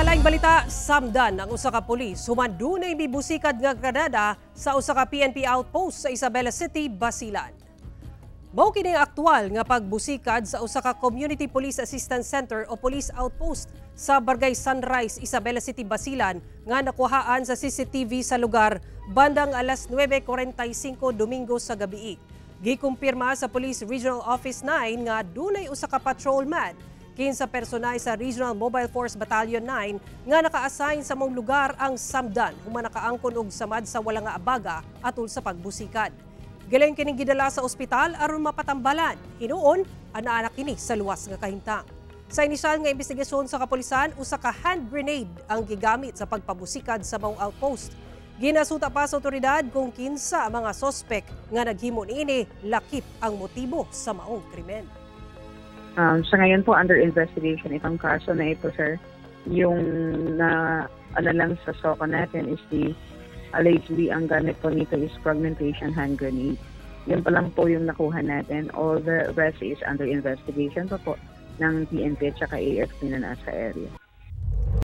Sa laing balita, samdan ang usa ka pulis human dunay mibusikad nga granada sa usa ka PNP outpost sa Isabela City, Basilan. Mao kini ang aktual nga pagbusikad sa usa ka Community Police Assistance Center o Police Outpost sa Barangay Sunrise, Isabela City, Basilan nga nakuhaan sa CCTV sa lugar bandang alas 9:45 Domingo sa gabi. Gikumpirma sa Police Regional Office 9 nga dunay usa ka patrolman kinsa personay sa Regional Mobile Force Battalion 9 nga naka-assign sa maong lugar ang samdan human nakaangkon og samad sa wala nga abaga atul sa pagbusikad. Gilayon kining gidala sa ospital aron mapatambalan. Hinuon, ana-ana kini sa luwas nga kahimtang. Sa inisyal nga investigasyon sa kapulisan, usa ka hand grenade ang gigamit sa pagpabusikad sa maong outpost. Ginasuta pa sa otoridad kung kinsa ang mga sospek nga naghimo niini, lakip ang motibo sa maong krimen. Sa ngayon po, under investigation itong kaso na ito, sir. Yung na ano lang sa SOCA natin is the allegedly ang gamit po nito is fragmentation hand grenade. Yun pa lang po yung nakuha natin. All the rest is under investigation pa po ng PNP at saka AFP na nasa area.